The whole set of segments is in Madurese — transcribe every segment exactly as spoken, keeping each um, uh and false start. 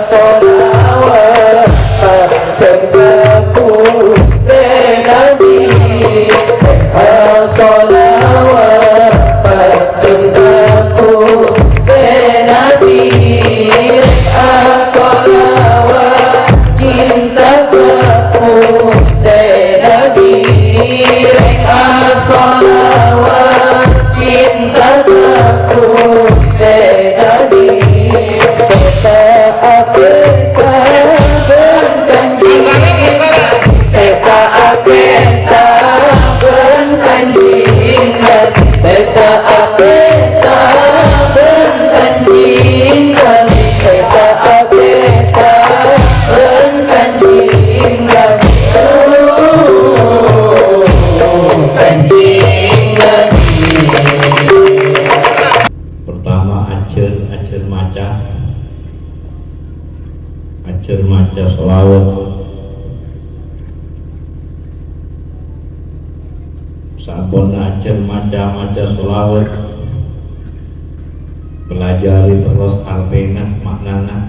Sholawat padhâ ka Ghustè Nabi. Rèng asholawat padhâ ka Ghustè Nabi. Rèng asholawat cinta ka Ghustè Nabi. Rèng asholawat cinta ka Ghustè Nabi. Sè ta' apèsa bân Kanjeng Nabi. Sè ta' apèsa bân Kanjeng Nabi. Sè ta' apèsa bân Kanjeng Nabi. Sè ta' apèsa bân Kanjeng Nabi. Kanjeng Nabi. Pertama, ajhâr, ajhâr maca. Ajhâr maca sholawat. Samponna ajhâr maca-maca sholawat, pelajari terros artèna, ma'nana,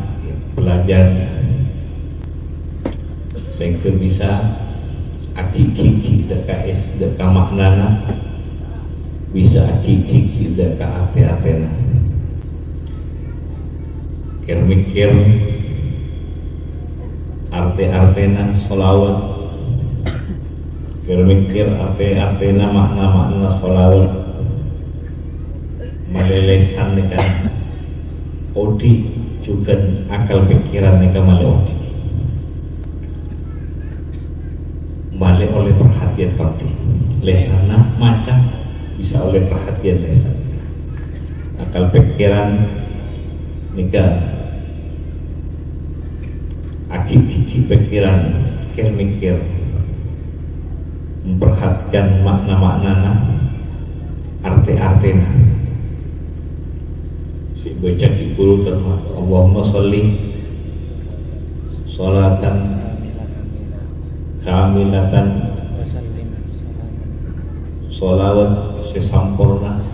pelajari. Sehingga bisa aghi'-ghighi' dâ' ka es-, dâ' ka ma'nana, bisa aghi'-ghighi' dâ' ka atè-atèna. Kèr-mèkkèr artè-artèna sholawat, kèr-mèkkèr artè-artèna ma'na-ma'na sholawat. Malè lèsan nèka odi', jhughân akal pèkkèran nèka malè odi'. Malè ollè parhatèyan kabbhi. Lèsanna maca bisa ollè parhatèyan lèsan. Akal pèkkèran nèka aghi'-ghighi' pèkkèran, kèr-mèkkèr, memperhatikan makna-maknana, artè-artèna. Sè èbâca ghi' ghuru termasuk Allahumma sholli sholatan kamilatan, sholawat sè samporna,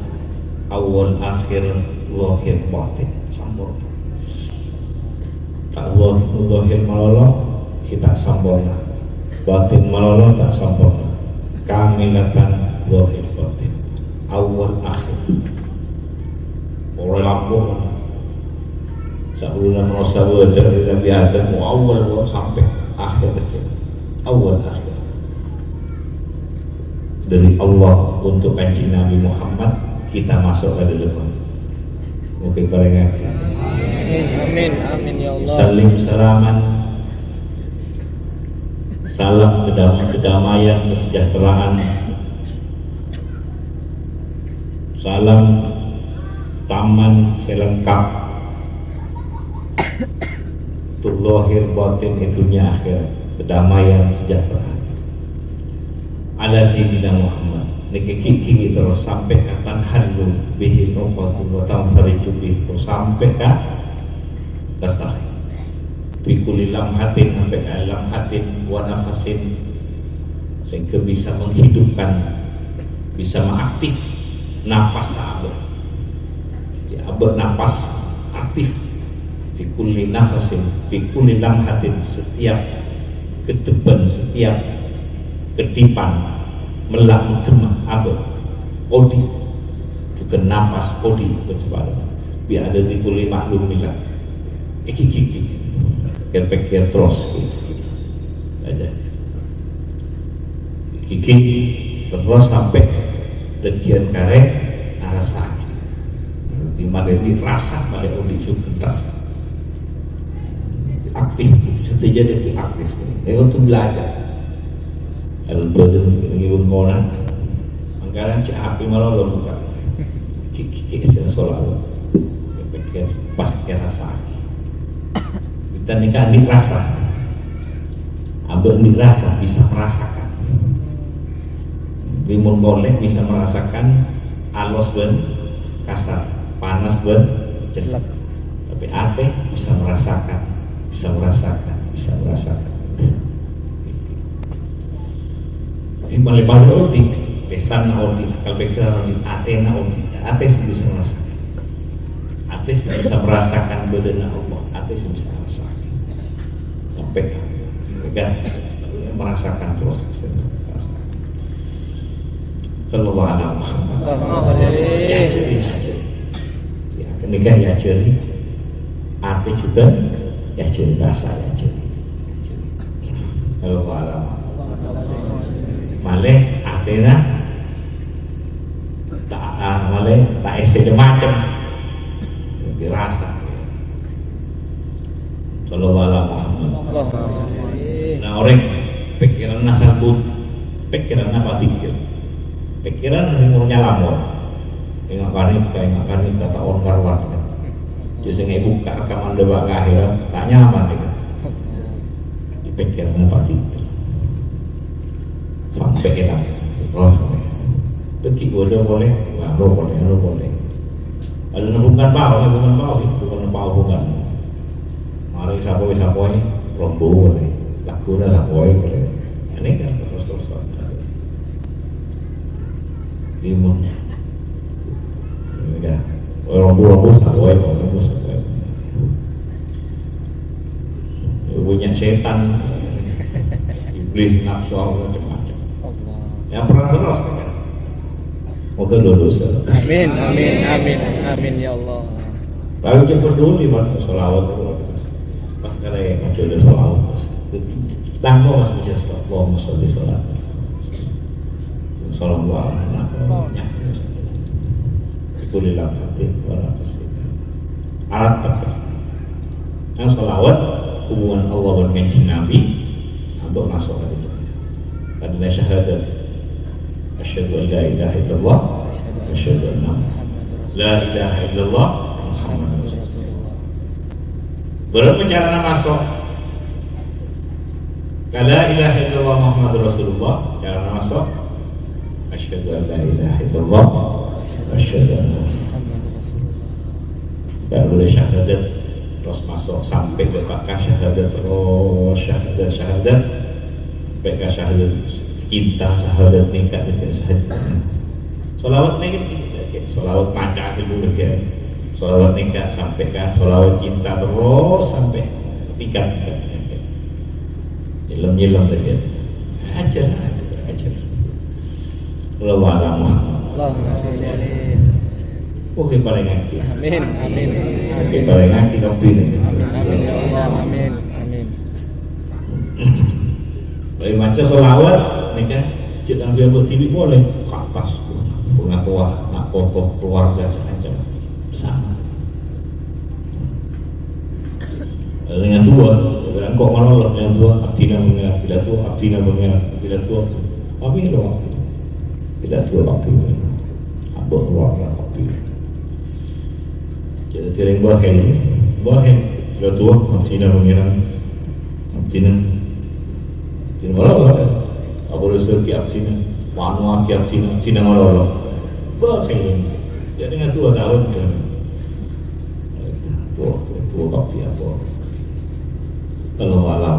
awal akhir, zahir batin samporna. Ta' zah-, zahir malolo, ghi' ta' samporna. Batin malolo ta' samporna. Kamilatan zahir batin. Awal akhir. Ora rampung. Sabellunna manossa bâdâ dâri Nabi Adam, awal sampè' akhir. Awal akhir. Dâri Allah untuk Kanjeng Nabi Muhammad, kita masuk ka dâlem. Moga èparèngaghi. Amin, amin, ya Allah. Salim salaman, salam kedam-, kedamaian, kesejahteraan, salam taman sè lengkap untuk zahir batin è dhunnya akhèrat, kedamaian, kesejahteraan. Ala Sayyidina Muhammad. Nèka ghi'-ghighi' terros sampè' ka tanhallu bihil 'uqadu wa tanfariju bih, terros sampè' ka lestari. Fi kulli lamhatin, sampè' ka lamhatin, wa nafasin, sehingga bisa menghidupkan, bisa mengaktif napas abâ'. Jadi, abâ' napas aktif. Fi kulli nafasin, fi kulli lamhatin, setiap kedhebban, setiap kedhipan, mella' meddhemma abâ'. Odi', jhughân napas odi' bân sapadâna. Bi adati kulli ma'lumillah. Ghi'-ghighi'. Kèr-pèkkèr terros. Aja. Ghi'-ghighi' terros sampè' dâgghi'ân karè arassa. Di mana ini rasa pada odi' jhughân rasa. Aktif, sadhâjâ dâgghi' aktif. Ini untuk belajar. Kalau bâdâ nangèng bengkona, mangkana cè' apè malolo buka. Ghi'-ghighi' sè sholawat. Pèkkèr pas kèrasa'aghi. Kita nèka andi' rasa. Abâ' andi' rasa, bisa merasakan. Timun kolè bisa merasakan alos bân kasar, panas bân cellep. Tapi atè bisa merasakan, bisa merasakan, bisa merasakan. Jadi, paling-paling odi', lèsanna odi', akal pikiran odi', atèna odi', atè sing bisa merasakan. Atè sè bisa merasakan bâdâna Allah, atè sè bisa ngarasaaghi. Sampè' kan merasakan terros. Sallallahu ala Muhammad. Allahumma shalli. Èajhâri, èajhâri. Ya, ghânèka èajhâri. Atè jhughân èajhâri, rasa èajhâri. Sallallahu ala Muhammad. Malè atèna ta', ah, malè ta' èssèna macem. Dirasa. Sallallahu ala Muhammad. Allahumma shalli. Nah, orèng pèkkèranna salbut, pèkkèranna padzikir. Pèkkèran sè mau nyalamor. Enga' panèka, enga' panèka, ta' on karowan, kan. Jhâ' sè ngebukka' rekaman dâpa' ka akhèrat, ta' nyaman, kan. Dipèkkèranna padzikir. Sampè' èlang. Oh, sampè'. Tèkè' bâdâ polè, anu polè, anu polè. Ada nembungan pao, nembungan pao, nembungan pao bukan. Marè sapoè-sapoè, rombu polè. Laguna sapoè polè. Ini kan terus-terusan. Timun. Ya. Rombu-rombu sapoè, rombu sapoè. Punya setan, iblis, nafsu, macam-macam. Allah. Ya, perang terus, kan? Moga lulus. Amin, amin, amin, amin, ya Allah. Tapi cuma peduli, Pak, sholawat itu. Pas kali maca sholawat, terus. Tanggung, Mas, bisa sholawat. Allahumma sholli sholatan. Sallallahu alaihi wasallam. Kulillah hati, wala kasih. Arat tegas. Yang sholawat, hubungan Allah dan Kanjeng Nabi, untuk masuk ke itu. Karena syahadat. Asyhadu an la ilaha illallah, asyhadu anna Muhammad. La ilaha illallah, Muhammad Rasulullah. Berapa carana masuk? Ka la ilaha illallah Muhammadur Rasulullah, carana masuk. Asyhadu an la ilaha illallah, asyhadu anna Muhammadar Rasulullah. Kan udah syahadat, terus masuk sampai ke ka syahadat, terus syahadat, syahadat, sampai ka syahadat cinta, syahadat nikah, nikah syahadat. Sholawat nikah, sholawat maca dulu nikah. Sholawat nikah sampai ka sholawat cinta, terus sampai tingkat-tingkat nikah. Nyelem-nyelem lagi. Ajar, ajar. Allahu a'lam. Allahumma sholli alaihi. Oke, parèngaghi. Amin, amin. Oke, parèngaghi kabbhi nèka. Amin, amin, ya Allah. Amin, amin. Bhâi maca sholawat, nèka, jhâ' kaangghuy abâ' dhibi' polè. Ka attas, pangatowa, na' poto, keluarga, macam-macam. Bersama. Dengan dua, engko' malolo dengan dua, abdhina Pangèran, bilâ dua, abdhina Pangèran, bilâ dua. Tapi lo, bilâ dua tapi. Abot keluarga tapi. Jadi, tering bahel, bahel. Bilâ dua, abdhina Pangèran, abdhina. Abdhina malolo. Apa rezeki abdhina, manuwaghi abdhina, abdhina malolo. Bahel. Jadi, dengan dua tahun. Tuh, tuh, tapi apa? Allahu a'lam.